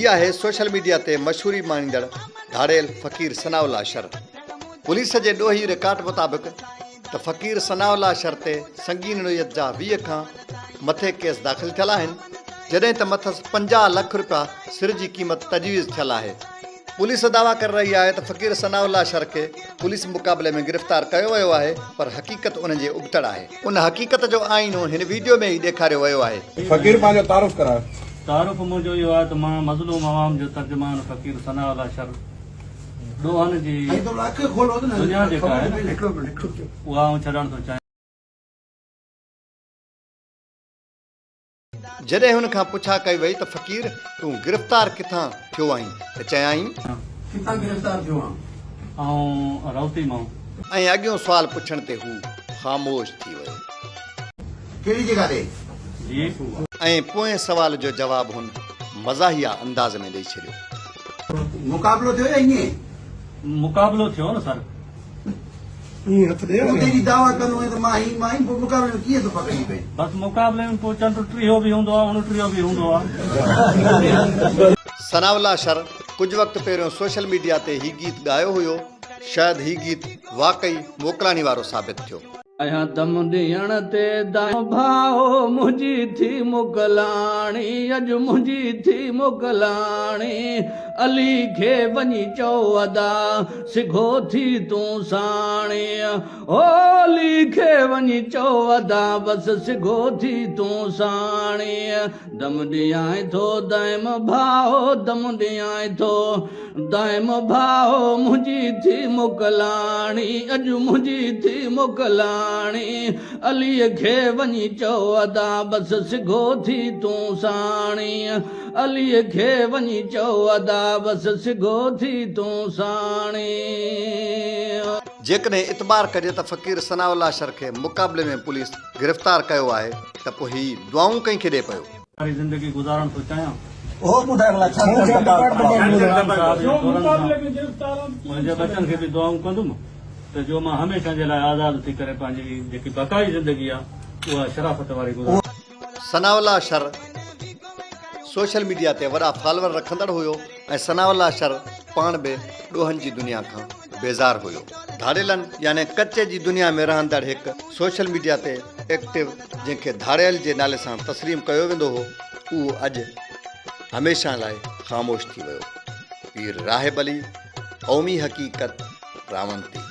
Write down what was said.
هي آهي social media تي مشهوري ماڻيندڙ ڌاڙيل فقير ثناء الله شر. پوليس جي ڏوهي رڪارڊ مطابق ته فقير ثناء الله شر تي سنگين نوعيت جا 20 کان مٿي ڪيس داخل ٿيل آهن، جڏهن ته مٿس 50 لک رپيا سر جي قيمت تجويز ٿيل آهي. پوليس دعويٰ ڪري رهي آهي ته فقير ثناء الله شر کي پوليس مقابلي ۾ گرفتار ڪيو ويو آهي پر حقيقت ان جي ابتڙ آهي. ان حقيقت جو آئينو هن ويڊيو ۾ ئي ڏيکاريو ويو آهي. فقير پنهنجو تعارف ڪرايو. تعارف منهنجو اهو آهي ته مان مظلوم عوام جو ترجمان فقير ثناء الله شر ڏوهن جي دنيا جيڪا آهي نه اها آئون ڇڏڻ ٿو چاهيان. جڏهن هن کان پڇا ڪئي وئي ته فقير تون گرفتار ڪٿان ٿيو آهين ته چيائين. ڪٿان گرفتار ٿيو آن؟ آئون رائوتي مان. ۽ اڳيون سوال پڇڻ تي هو خاموش ٿي ويو. ڪهڙي جڳهه تي؟ جي. ۽ پوئين سوال جو جواب هن مزاحيه انداز ۾ ڏئي ڇڏيو. مقابلو ٿيو يا ائين؟ مقابلو ٿيو نه سر. ائين هٿ ڏي تون تيڏي دعويٰ ڪندو هئين ته مان هي مان هي پوء مقابلي ۾ ڪيئن ٿو پڪڙجي پئين؟ بس مقابلي ۾ پوء چنڊ ٽيهو به هوندو آهي اڻٽيهو به هوندو آهي. ثناء الله شر ڪجهه وقت پهريون سوشل ميڊيا تي هي گيت ڳايو هيو، شايد هي گيت واقعي موڪلاڻي وارو ثابت ٿيو. آهيان دم ڏيڻ تي دائم ڀائو منهنجي ٿي موڪلاڻي اڄ منهنجي ٿي موڪلاڻي علي کي وڃي چئو ادا سگهو ٿي تون ساڻي هو علي کي وڃي چئو ادا بس سگهو ٿي تون ساڻي دم ڏيانء ٿو دائم ڀائو دم ڏيانء ٿو دائم ڀائو منهنجي ٿي موڪلاڻي اڄ منهنجي ٿي موڪلاڻي عليء کي وڃي چئو ادا بس سگهو ٿي تون ساڻي عليء کي وڃي چئو ادا بس سگهو ٿي تون ساڻي. جيڪڏهن اعتبار ڪجي ته فقير ثناء الله شر کي مقابلي ۾ پوليس گرفتار ڪيو آهي ته پوء هي دعائون ڪنهن کي ڏئي پيو؟ واري زندگي گذارڻ ٿو چاهيان. اهو ٻڌاء ڀلا ڇا ٿيڻ صاحب جي ٿورن سان منهنجي ٻچن کي به دعائون ڪندم ته جو مان هميشه جي لاء آزاد ٿي ڪري پنهنجي جيڪي بقائي زندگي آهي اها شرافت واري گذاران. ثناء الله شر سوشل ميڊيا تي وڏا فالور رکندڙ هيو ۽ ثناء الله شر پاڻ به ڏوهن جي دنيا کان بيزار هيو. ڌاڙيلن يعني ڪچي جي دنيا ۾ رهندڙ هڪ سوشل ميڊيا تي ايڪٽو جنهن کي ڌاڙيل جي نالي سان تسليم ڪيو ويندو هو اهو اڄ هميشه لاء خاموش ٿي ويو. پير راهب علي، قومي حقيقت، راونتي.